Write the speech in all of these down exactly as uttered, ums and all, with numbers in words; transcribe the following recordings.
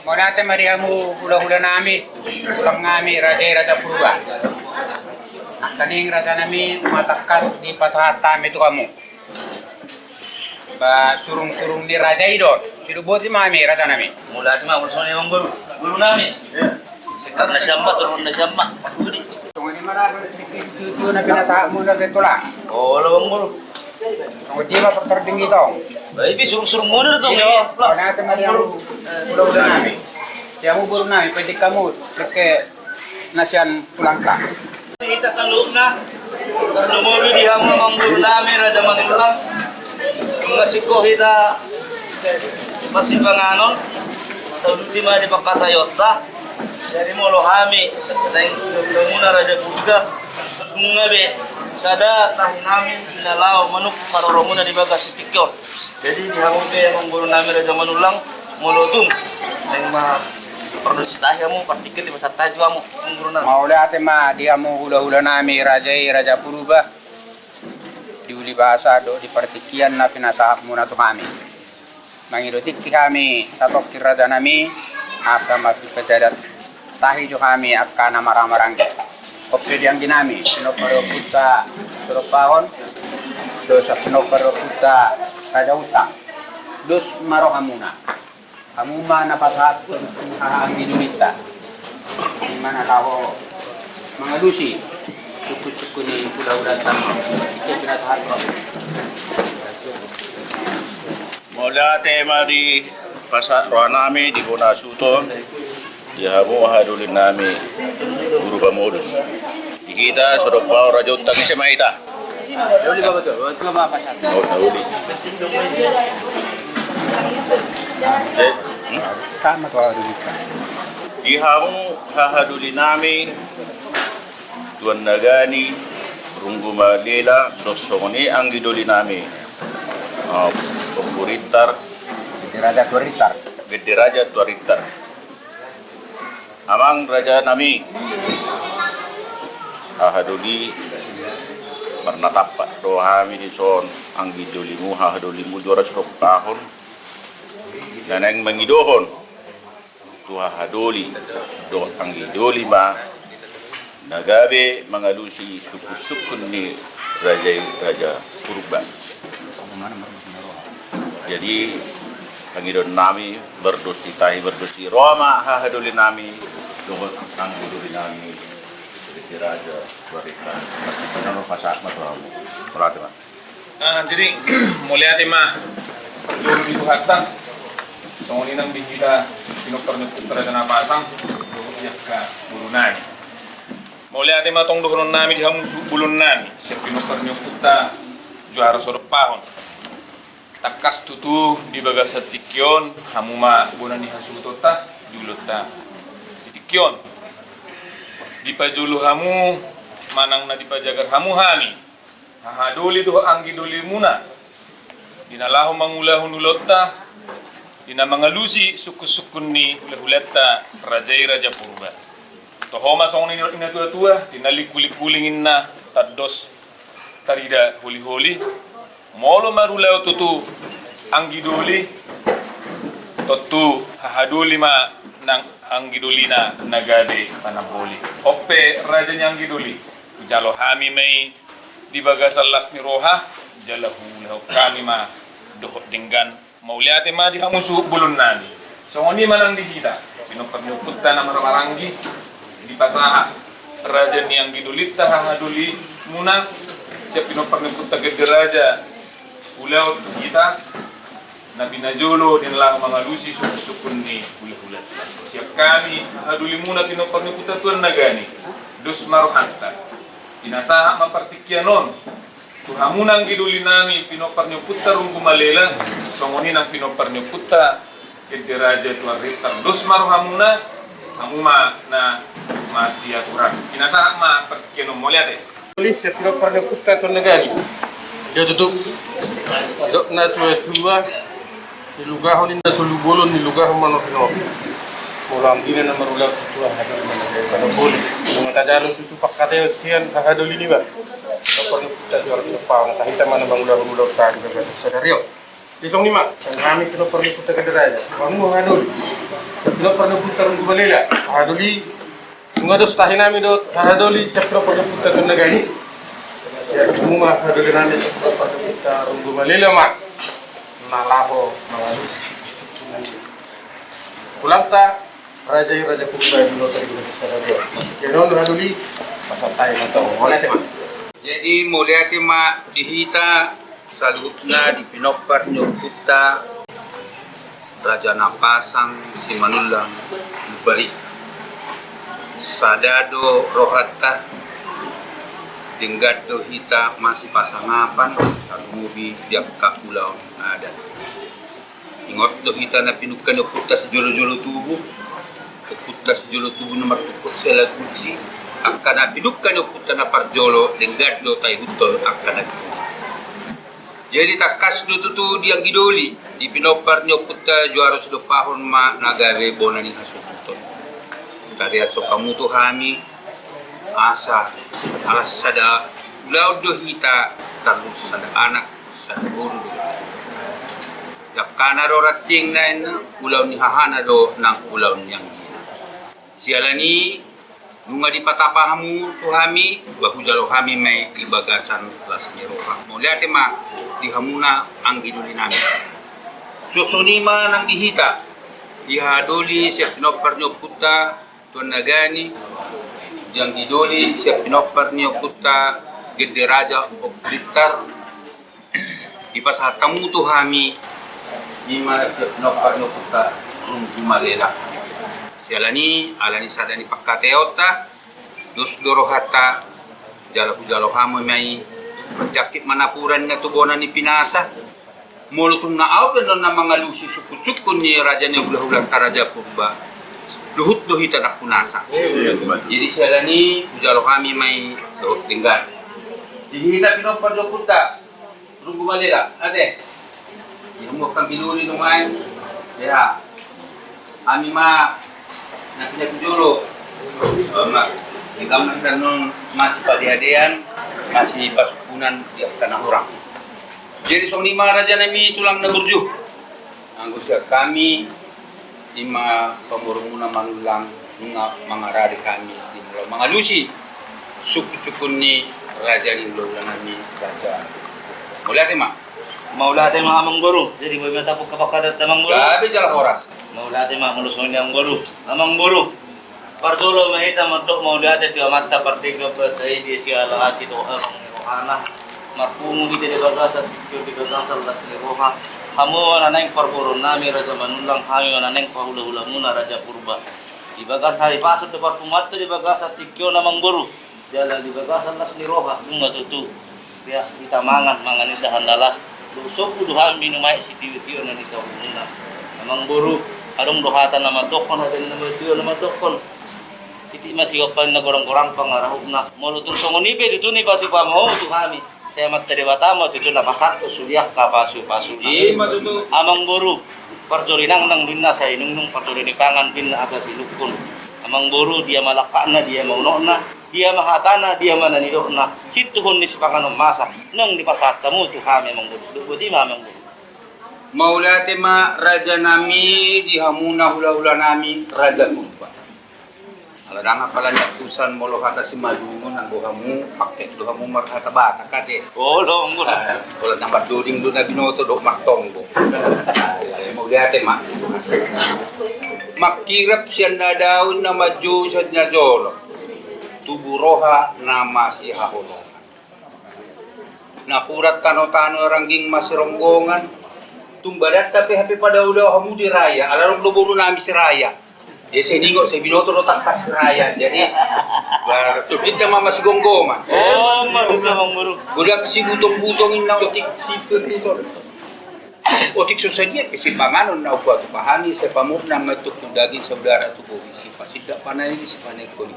Mauliate ma di hamu hulahula nami, tulang nami, raja i Raja Purba. Nangkaning raja nami, nunga tangkas dipasahat hami tu hamu. Ba surung-surung ni raja i do on. Sidoboti ma hami raja nami. Mauliate ma, mauliate ma amangboru. Boru nami. Singkat na sian ma, turun na sian ma. Patudi. Songon i ma na, tu, tu, na pinasahat muna tu tulang. Olo, amangboru. Songon i ma, Doktor Dinggi tong. Ba i pe surung-surung muna do tong. Iyo, mauliate ma di hamu hulahula nami. Di hamu boru nami, paidek hamu, dengke na sian tulangta. Hita saluhutna, tarlumobi di hamu amangboru nami Raja Manullang. Nunga singkop hita marsipanganon, taudut i ma di pangkataionta. Jadi molo hami, naeng hulahula muna Raja Purba, nunga be sada tahi nami na laho manuk paroromuna di bagas tingki on. Jadi di hamu pe amangboru nami Raja Manullang, molo tung naeng ma pardosi tahi hamu, partingkian dipasahat tahi tu hamu amangboru nami. Mauliate ma di hamu hulahula nami, raja i Raja Purba. Di uli basa dohot di partingkian na pinasahat muna tu hami. Mangido tingki hami satongkin raja nami, asa masipasahat tahi jo hami angka na marhahamaranggi. On pe di anggi nami, pinompar ni ompunta Sidompahon, dohot pinompar ni ompunta Raja Untang. Dos ma rohamuna. Hamu ma na pasahat tu haha anggi dolinta. I ma na laho mangalusi sungkun-sungkun ni hulahulanta. Ise pinasahat roha. Mauliate ma di pasahat roha nami di bona hasuhuton, di hamu haha doli nami Guru Pamolus. Di hita Sidompahon Raja Untang, ise ma hita? Doli ma betul, betul ma pasahat. Oh, doli. Eh, hmm? Sama tu haha doli. Di hamu haha doli nami, Tuan Nagani, Runggu Malela, dos songon i anggi doli nami. Ah, Ompu Rintar. Gede Raja Tuan Rintar. Gede Raja Tuan Rintar. Amang raja nami, haha doli, marnatampak do hami dison, anggi dolimu, haha dolimu, juara Sidompahon, na naeng mangidohon tu haha doli dohot anggi doli ma na gabe mangalusi sungkun-sungkun ni raja i Raja Purba. Jadi pangidoan nami, mardosi tahi, mardosi roha ma haha doli nami dohot anggi doli nami, Gede Raja Tuan Rintar. Pasahat ma tu hamu. Mauliate ma. Ah, jadi mauliate ma parjolo di Tuhanta. Songon i nang di hita pinompar ni ompunta Raja Napasang, dohot di angka boru nami. Mauliate ma tong dohonon nami di hamu suhut bolon nami, sian pinompar ni ompunta Juara Sidompahon. Tangkas tutu di bagasan tingki on, hamu ma bona ni hasuhutonta di ulaonta di tingki on. Dipajolo hamu manang na dipajagar hamu hami, haha doli dohot anggi dolimuna, di na laho mangulahon ulaonta, di na mangalusi sungkun-sungkun ni hulahulanta raja i Raja Purba. Toho ma songon i nidok ni natua-tua, di na lingkuling-kuling ninna tandos tarida holi-holi. Molo marulaon tutu anggi doli, tontu haha doli ma nang anggi dolina na gabe panamboli. On pe raja ni anggi doli, hujalo hami ma i di bagasan las ni roha, jala huulahon hami ma dohot denggan. Mauliate ma di hamu suhut bolon nami. Songon i ma nang di hita pinompar ni ompunta na marhahamaranggi, dipasahat raja ni anggi dolinta haha dolimuna, sian pinompar ni ompunta Gede Raja ulaon tu hita, na pinajolo di na laho mangalusi sungkun-sungkun ni hulahulanta. Sian hami haha dolimuna pinompar ni ompunta Tuan Nagani, dos ma rohanta. Pinasahat ma partingkian on tu hamu nang anggi doli nami pinompar ni ompunta Runggu Malela, songon i nang pinompar ni ompunta Gede Raja Tuan Rintar, dos ma rohamuna, hamu ma na masiaturan. Pinasahat ma partingkian on. Mauliate. Uli sian pinompar ni ompunta Tuan Nagani. Dia tutu. Didok natua-tua, nilugahon ninna solu bolon, nilugahon manopi-nopi. Molo anggina na marulaon tutu haha doli ma na gabe panamboli. Nunga tajalo tutu pangkataion sian haha doli niba. Pinompar ni ompunta Juara Sidompahon, asa hita ma na mangulahon ulaonta di bagasan sadari on. Di songon i ma, sian hami pinompar ni Ompunta Gede Raja, hamu haha doli, pinompar ni Ompunta Runggu Malela, haha doli, nunga dos tahi nami dohot haha doli sian pinompar ni Ompunta Tondaga i. Sian hamu ma haha doli nami sian pinompar ni Ompunta Runggu Malela ma na laho mangalusi hulahulanta raja i, Raja Purba, di Lotari Guna Sada Dua. Jadi on haha doli, pasahat hami ma tu hamu. Mauliate ma. Jadi mauliate ma di hita saluhutna, di pinompar ni ompunta Raja Napasang Simanullang Lumbari. Sada do rohanta, denggan do hita masipasangapan, tarlumobi di angka ulaon adat. Ingot do hita na pinungka ni ompunta sijolojolo tubu, ompunta sijolo tubu na martungkot sela gundi, angka na pinungka ni ompunta na parjolo, denggan do taihuthon angka na pinungka. Jadi tangkas do tutu di anggi doli, di pinompar ni ompunta Juaro Sidompahon ma na gabe bona ni hasuhuton. Tadean songon hamu tu hami, asa ala sada ulaon do hita, tarlumobi sada anak, sada boru do. Dangkana do rantingna, ulaon ni hahana do nang ulaon ni anggina. Siala ni i, nunga dipatapa hamu tu hami, ba hujalo hami ma i di bagasan las ni roha. Mauliate ma di hamuna anggi doli nami. Suang songon i ma nang di hita, di haha doli sian pinompar ni ompunta Tondaga i, di anggi doli sian pinompar ni ompunta Gede Raja Ompu Blitar, dipasahat hamu tu hami, i ma sian pinompar ni ompunta Runggu Malela. Siala ni i, ala ni sada ni pangkataionta, dos do rohanta, jala hujalo hamu ma i, manjangkit ma napuran na tu bona ni pinasa. Molo tung na ahu pe annon na mangalusi sungkunsungkun ni raja ni hulahulanta Raja Purba, luhut do hita nangkunasa. Jadi siala ni i, hujalo hami ma i dohot denggan. Di hita pinompar ni ompunta Runggu Malela, ate. Di hamu anggi doli nuaeng. Ya. Hami ma na pinapinjolo. Denggan ma hita annon masipadeadean, masipasungkunan di angka na hurang. Jadi songon i ma raja nami tulang na burju. Anggo sian hami, i ma pamoruonmuna Manullang, nunga mangarade hami di molo mangalusi sungkunsungkun ni raja ni hulahula nami, raja. Mauliate ma. Mauliate ma amangboru. Jadi boi ma tampuk kapangkataion amangboru. Gabe jala horas. Mauliate ma molo songon i amangboru. Amangboru, parjolo ma hita mandok mauliate tu Amanta Pardenggan Basa i, di siala asi dohot abang ni rohana. Marpungu hita di bagasan tingki on di bagasan las ni roha. Hamu ma na naeng parboruon nami Raja Manullang, hami ma na naeng parhulahulamuna Raja Purba. Di bagasan haripason do parpunguanta di bagasan tingki on amangboru. Jala di bagasan las ni roha, nunga tutu. Ya, hita mangan, mangan indahan na las. Dohot sombu do hami minum aek sitiotio na nitobumuna. Amangboru, adong do hata na mandokkon, hata ni na mandokkon, na mandokkon. Titik ma sigompa ni na gorang-gorang pangarahutna. Molo tung songon i pe tutu nipatupa ma ho tu hami, sai Amanta Debata ma tutu na pasahat sude angka pasupasu. I ma tutu. Amangboru, parjolo ni nangnang do inna sai nungnung, parjolo ni pangan do inna asa sinungkun. Amangboru, dia ma langkatna, dia ma unokna, dia ma hatana, dia ma na nidokna, sintuhon ni sipanganon masa naung dipasahat hamu tu hami amangboru. Dung boti ma amangboru. Mauliate ma raja nami di hamuna hulahula nami Raja Purba. Ala ndang apala ni antusan molo hata Simalungun, anggo hamu pangkep do hamu marhata Batak ate. Olo, amangboru. Olo, na mardoding do na binoto dohot martonggo. Mauliate ma. Mangkirap sian na dao, na manjou sian na jolo. Tubu roha na masihaholongan. Napuran tano-tano rangging masironggongan. Tung badanta pe hape padaodao hamu di raya, ala adong do boru nami Siraya. Ia sai diingot, sai binoto do tangkas Siraya. Jadi, ba, tondinta ma masigomgoman. Oh, amangboru. Godang sibutong-butong inna otik si pe, otik so sadia pe sipanganon na umboan tu hami, sai pamurna ma i tu daging, saudara tu bohi, sipasindak panaili, sipanaikkon i.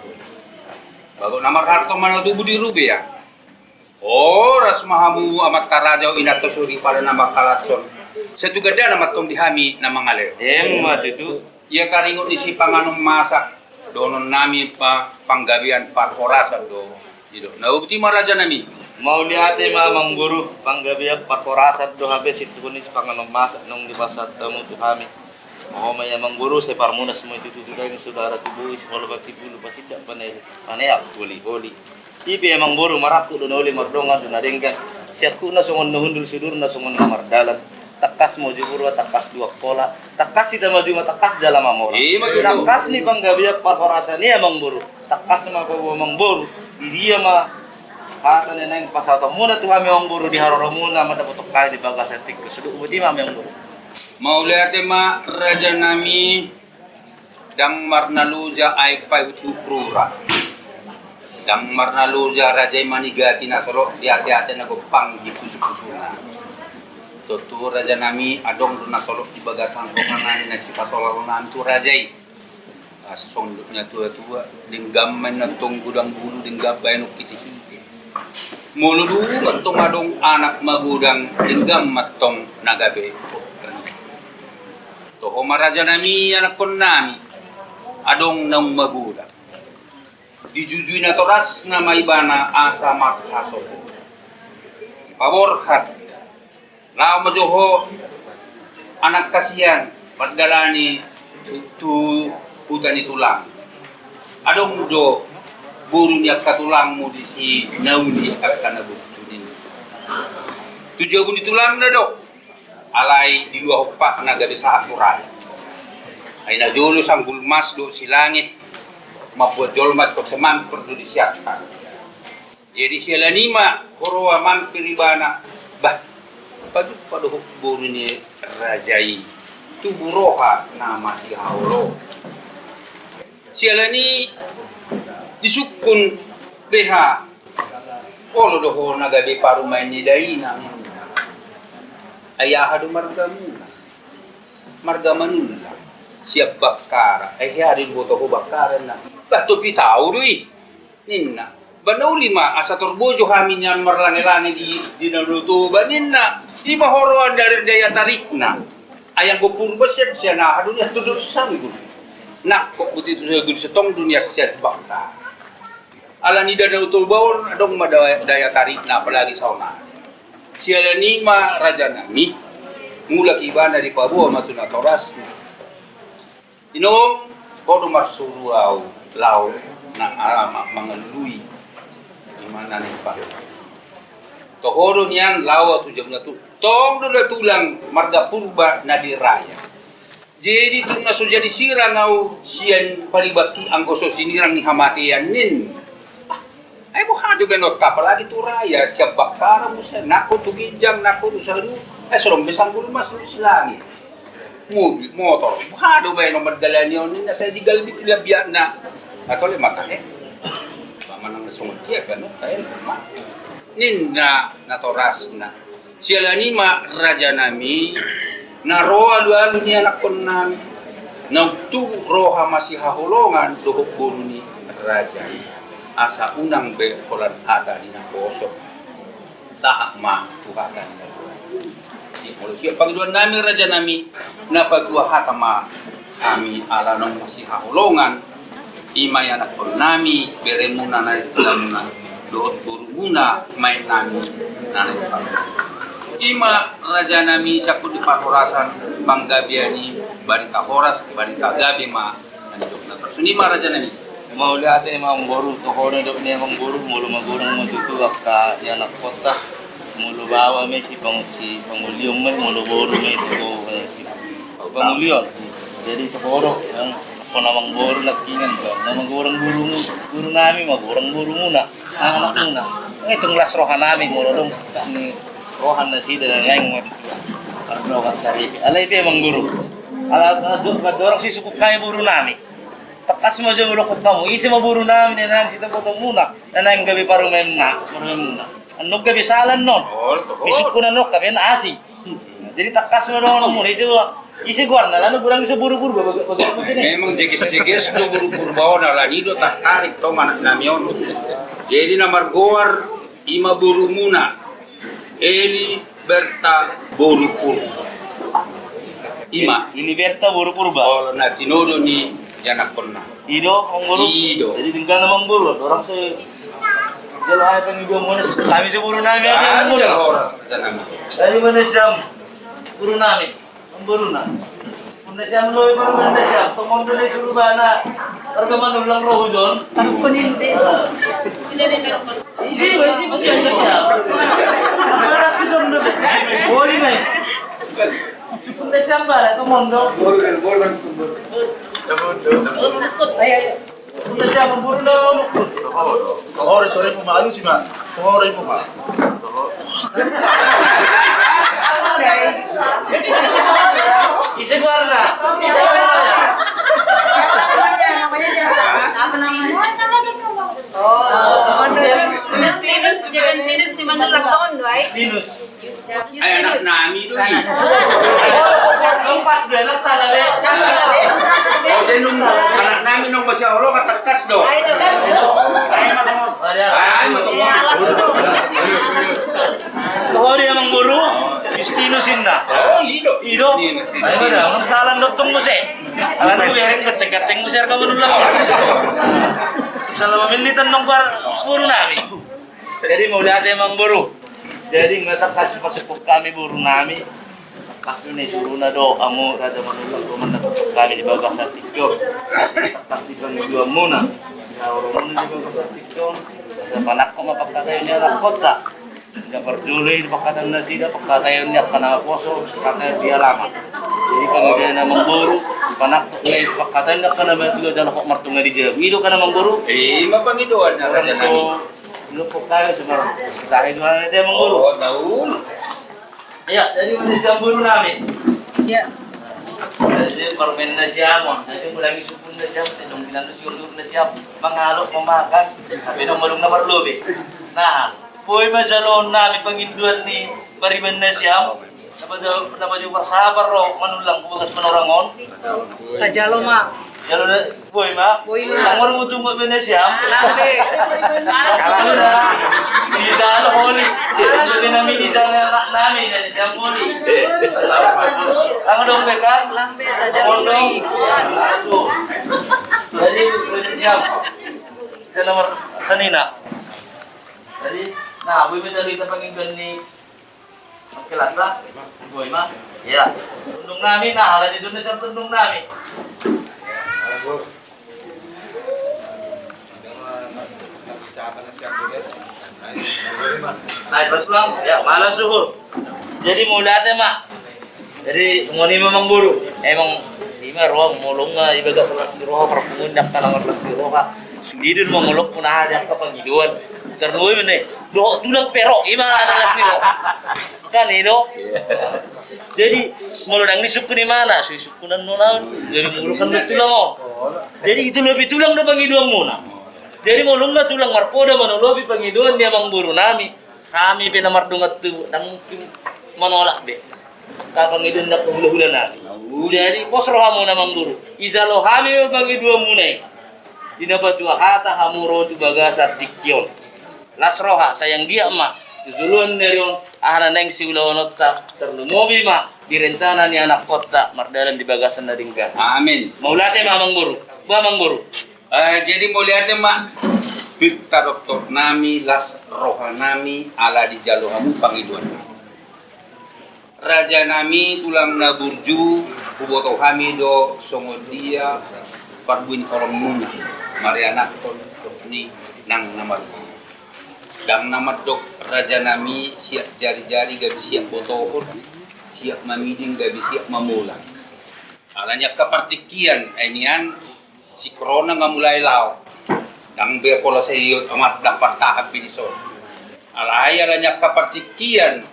Bagot na marharto ma na tubu di Rubea. Horas ma hamu amanta raja, inanta soripada na mangkalashon. Sai tu gandana ma antong di hami na mangalehon. Emma tutu. Ia taringot ni sipanganon masak, dohonon nami pa, panggabean parhorasan do. I do. Na boti ma raja nami. Mauliate ma amangboru, panggabean parhorasan do hape situhun ni sipanganon masak naung dipasahat hamu tu hami. Oho ma i amangboru, sai parmunas ma i tutu tu daging, saudara tu bohi, sipaloban tu bulu, pasindak paneang, paneang holi-holi. I pe amangboru, marangkup do na uli, mardongan do na denggan. Siangkupna songon na hundul, sudurna songon na mardalan. Tangkas ma jo Purba, tangkas do Angkola. Tangkas hita maju ma tangkas jala mamora. Ima tutu. Tangkas ni panggabean parhorasan i amangboru. Tangkas ma paboa amangboru. Di dia ma hata na naeng pasahatonmuna tu hami amangboru di haroromuna, mandapothon hami di bagasan tingki on, so dok boti ma hami amangboru. Mauliate ma rajanami. Ndang marnaloja aek paihutihut rura. Ndang marnaloja raja i manigati na solot di ateate na gompang di pusupusuna. Tontu rajanami, adong do na solot di bagasan rohanami na sipasolhononnami tu raja i. Songon dok ni natuatua, denggan ma inna tong godang bulu, denggan baenon hitehite. Molo dung antong adong anak magodang, denggan ma antong na gabe. Toho ma rajanami, anakkonnami, adong naung magodang. Dijujui natorasna ma ibana asa marhasohotan. Paborhat. Laho ma jo ho anak hasian, mardalani tu, tu huta ni tulang. Adong do boru ni angka tulangmu disi na uli angka na bungsu ninna. Tu jabu ni tulangna do. Alai di luat ompakna gabe sahat tu raja. Ai na jolo Sanggulmas dohot Silangit mambuat jolma, tong sai mampir do di sian. Jadi siala ni i ma huroha mampir ibana, bah, pajumpang dohot boru ni raja i, tubu roha na masihaholongan. Siala ni i disungkun beha, olo do ho na gabe parumaen ni dainang. Ai aha do margamuna? Marga Manullang, sian Bakkara. Ai hea do diboto ho Bakkara, ninna. Bah, topi tau do i, ninna. Ba na uli ma asa tarboto hami nian marlangelange di, di Danau Toba, ninna. I ma huroha dari daya tarikna. Ai anggo Purba sian, sian aha do nian, tu Doli Sanggul. Nangkok boti tu Doli Sanggul, sai tong do nian sian Bakkara. Ala ni Danau Toba on adong ma daya, daya tarikna, apalagi saonari. Siala ni i ma rajanami, mulak ibana dipaboa ma tu natorasna. Inong, ho do marsuru ahu laho na, ah, ma-, mangalului. Ima na ni pa. Toho do nian laho ahu tu jabuna tu. Tong do da tulang marga Purba na di Raya. Jadi dung na so jadi sirang ahu sian palibat i, anggo so sinirang ni hamatean, ninna. Ah, ai boha do baenonta, apalagi tu Raya, sian Bakkara muse, nangkok tu ginjang, nangkok tu saluhut, ai so adong be Sanggulmas dohot Silangit. Mobil, motor, boha do baenon mardalani on, ninna, sai digalbit labiatna. Atau le mata he. Ba manang songon dia baenonta, eh, ma. Ninna natorasna. Siala ni i ma rajanami, na ro alualu ni anakkonnami, naung tubu roha masihaholongan dohot boru ni raja i, asa unang be holan hata ni naposo, sahat ma tu hata ni natua. Sian, molo sian pangidoannami rajanami, na patua hata ma hami ala naung masihaholongan, i ma ianakkonnami, beremuna na nitulamuna, dohot borumuna, maennami na nitulamuna. I ma rajanami, siangkup di parhorasan panggabean i, barita horas, barita gabe ma na nidokna. Songon i ma rajanami. Mauliate ma amangboru, toho do nidok ni amangboru, molo magodang ma tutu angka ianakkonta, molo baoa ma i sipang-, sipangulion ma i, molo boru ma i tu, eh, si-, pangulion. Jadi toho do, yang, angka na amangboru nangkiningan, ba, na magodang boru, borunami, magodang borumuna, anakmuna. Nga tung las rohanami, molo adong ni roha nasida na naeng mardongan saripe. Alai pe amangboru. Ala, ala, ala, dorang sisungkun hami borunami. Tangkas ma jo molo hudok hamu, ise ma borunami na naeng sitabotomuna, na naeng gabe parumaenna, parumaenmuna. Annon gabe sala annon. Misungkun annon gabe na asing. Jadi tangkas ma dohononmuna, ise ma, ise goarna, ala godang ise boru Purba, baga-, baga-, baga-, memang jeges-jeges do boru Purba on, ala ni do tartarik tong anaknami on. Jadi na margoar i ma borumuna. Eli Berta boru Purba. I ma. Eli Berta boru Purba. Olo, na tinodo ni ianakkonna. I do, amangboru? I do. Jadi tinggal na amangboru, dorang se-, Jala hai pangidoan muna, kami tu boru nami, ada yang muna. Dari mana siam? Boru nami. Boru nami. Muna siam lo, boru nami siam. Tomon do ni suruh bana. Warga Manulang roh hujon. Tarukun inti. Isi, isi, isi, isi. Keras hujon do. Boleh, mai. Muna siam bana, tomon do. Boleh, boleh, boleh. Ayo, ayo. Toho, toho, toho, ma alusi ma. Toho, toho, ma. Ise goarna? Ise namanya? Namanya siapa? Apa namanya? Oh, Justinus, Justinus, si Manulang Tondo, ai. Justinus. Ai, anak nami do i. Nung pas dia anak salah be. Oh, dia nung anak nami nung pas ya Allah kata kas do. Ai, anak. Oh, dia Amang Boru. Justinus inna. Oh, i do. I do. Ai, mana? Nung salah do tong muse. Alah, nung bereng keteng-keteng muse, harga menulak. Salah memilih tenong bar boru nami. Jadi mauliate Amang Boru. Jadi nga tangkas pasupuk hami boru nami. Tangkas do na isuruna do hamu Raja Manulang do mandapothon hami di bagasan tingki on. Tangkas di pangidoan muna. Saur muna di bagasan tingki on. Asa panangkok ma pangkataion ni anakkonta. Nga parjolo i pangkataion nasida, pangkataion ni angka na poso, pangkataion di alaman. Jadi pangidoan Amang Boru, panangkok ma i pangkataion ni angka na matua jala hot martonga di jabu. I do kan Amang Boru? I ma pangidoan na Raja nami. Nukuk tayo sa mar-, tahe jualan itu Amang Boru. Oh, daun. Iya, jadi mana siam boru nami? Iya. Jadi parumaen na siam, jadi mulai sukun na siam, jadi dong bilang na siam, dong na siam. Mangalok mamakan, tapi dong malung na parlobe. Nah, boi ma jaloon nami pangidoan ni pariban na siam. Napa jo, napa jo parsapar ro Manulang tu bagas Manorang on. Tajalo ma. Jalo da, boi ma. Boi ma. Anggo ro mutu ngot bene siam. Lambe. Bisa lo holi. Bisa nami, bisa na-, nami dari siam holi. Anggo dong be kan. Lambe, tajalo. Jadi bene siam. Kita nomor sanina. Jadi, nah, boi ma jalo hita pangidoan ni Oke, lantas. Boi ma. Iya. Tondong nami, nah, ala di zona siap tondong nami. Nah, terus ulang. Ya, malam suhur. Jadi mauliate ma. Jadi ngoni memang boru. Emang ima roha molo nga ibagas las ni roha, parpunguan di angka na marlas ni roha. Sude do mangolok pun aha di angka pangidoan. Tarlumobi mene. Dohot tulang pe ro, ima na las ni roha. Kan i do. Iya. Jadi molo dang ni sukun imana, so i sukunan nona on. Jadi molo kan do tulang on. Jadi itu lebih tulang do pangidoan muna. Jadi molo nga tulang marpoda manolopi pangidoan ni amang boru nami. Hami pe na mardongan tubu, dang mungkin manolak be. Angka pangidoan na hula-hula nami. Jadi pos rohamuna amang boru. Ijalo hami ma pangidoan muna i. Di na patua hata hamu ro tu bagasan tingki on. Las roha, sai anggiat ma tu joloan ni ari on, aha na naeng siulaononta, tarlumobi ma di rencana ni anakkonta mardalan di bagasan na denggan. Amin. Mauliate ma amang boru. Ba amang boru. Eh, jadi mauliate ma, pinta doktor nami, las roha nami, ala dijalo hamu pangidoan nami. Raja nami tulang na burju, huboto hami do songon dia parbue ni holong muna, marianakhon dohot ni nang na marhite. Dang na mandok raja nami siap jari-jari gabe siap botohon, siap mamiding gabe siap mamolang. Alani angka partingkian, ai nian si corona nga mulai laho. Dang be pola sai amat dang partahan be dison. Alai alani angka partingkian.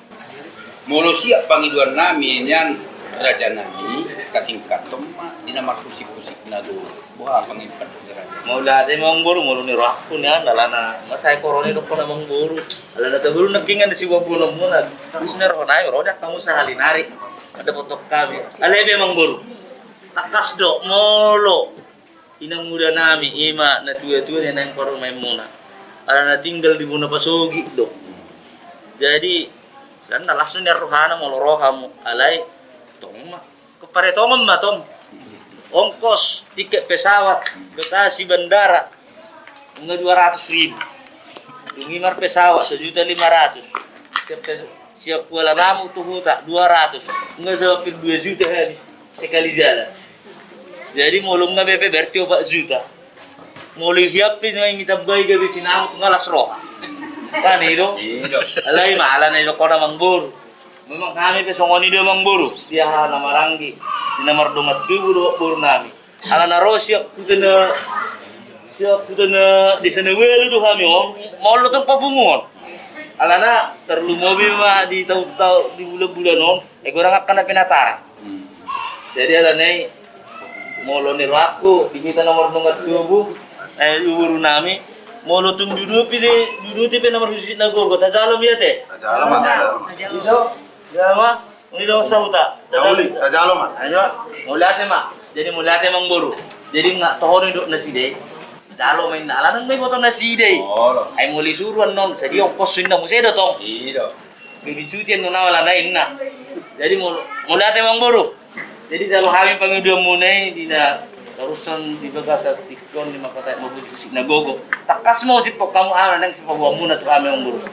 Molo siap pangidoan nami nian raja nami, katingkathon ma di na marhusik-husik na do. Boha pangidoan raja. Mauliate ma amang boru, molo ni rohangku nian, alana nga sai corona i dokkon amang boru. Alana taboru nangkingan di sibuat bolon muna. Terus ni roha nami ro dia kamu sahali nari. Ada foto kami. Alai be amang boru. Tangkas do molo inang muda nami ima na tua-tua ni naeng parumaen muna. Alana tinggal di bona pasogit do. Jadi dang na las do nian rohana molo ro hamu, alai tong ma. Paretongon ma tong. Ongkos tiket pesawat Bekasi bandara. Nga dua ratus ribu. Dung i marpesawat sajuta lima ratus. Siap pe-, siap kuala namuk tu huta dua ratus. Nunga sampir dua juta habis sekali jalan. Jadi molo nunga be pe berarti opat juta. Molo siap pe nunga i ditambai gabe sinamot nunga las roha. Kan i do? Alai ma ala na didokkon amangboru. Memang hami pe songon i do amangboru. Di aha na maranggi, di na mardongan tubu dohot boru nami. Ala na ro siap huta na, siap huta na desa na ualu do hami on, molo tong papunguon. Alana tarlumobi ma di taon-taon, di bulan-bulan on, eh, godang angka na pinataran. Jadi alana i, molo ni rohangku di hita na mardongan tubu, eh, di boru nami, molo tung duduti pe, duduti pe na marhusip na gogo, tajalo ma i ate. Tajalo ma. Ido, jalo ma. Uli do sahuta. Uli, tajalo ma. Ayo, mauliate ma. Jadi mauliate amangboru. Jadi nunga toho do didok nasida i. Jalo ma inna ala nang ma iboto nasida i. Ai molo isuru annon sadia ongkos inna muse do tong. Ido. Gabe cuti annon au alana inna. Jadi mau, mauliate amangboru. Jadi jalo hami pangidoanmuna i di na tarushon di bagasan tingki on di mangkatai mabuat husip na gogo. Tangkas ma husip hamu ala nang sipaboaonmuna tu hami amangboru.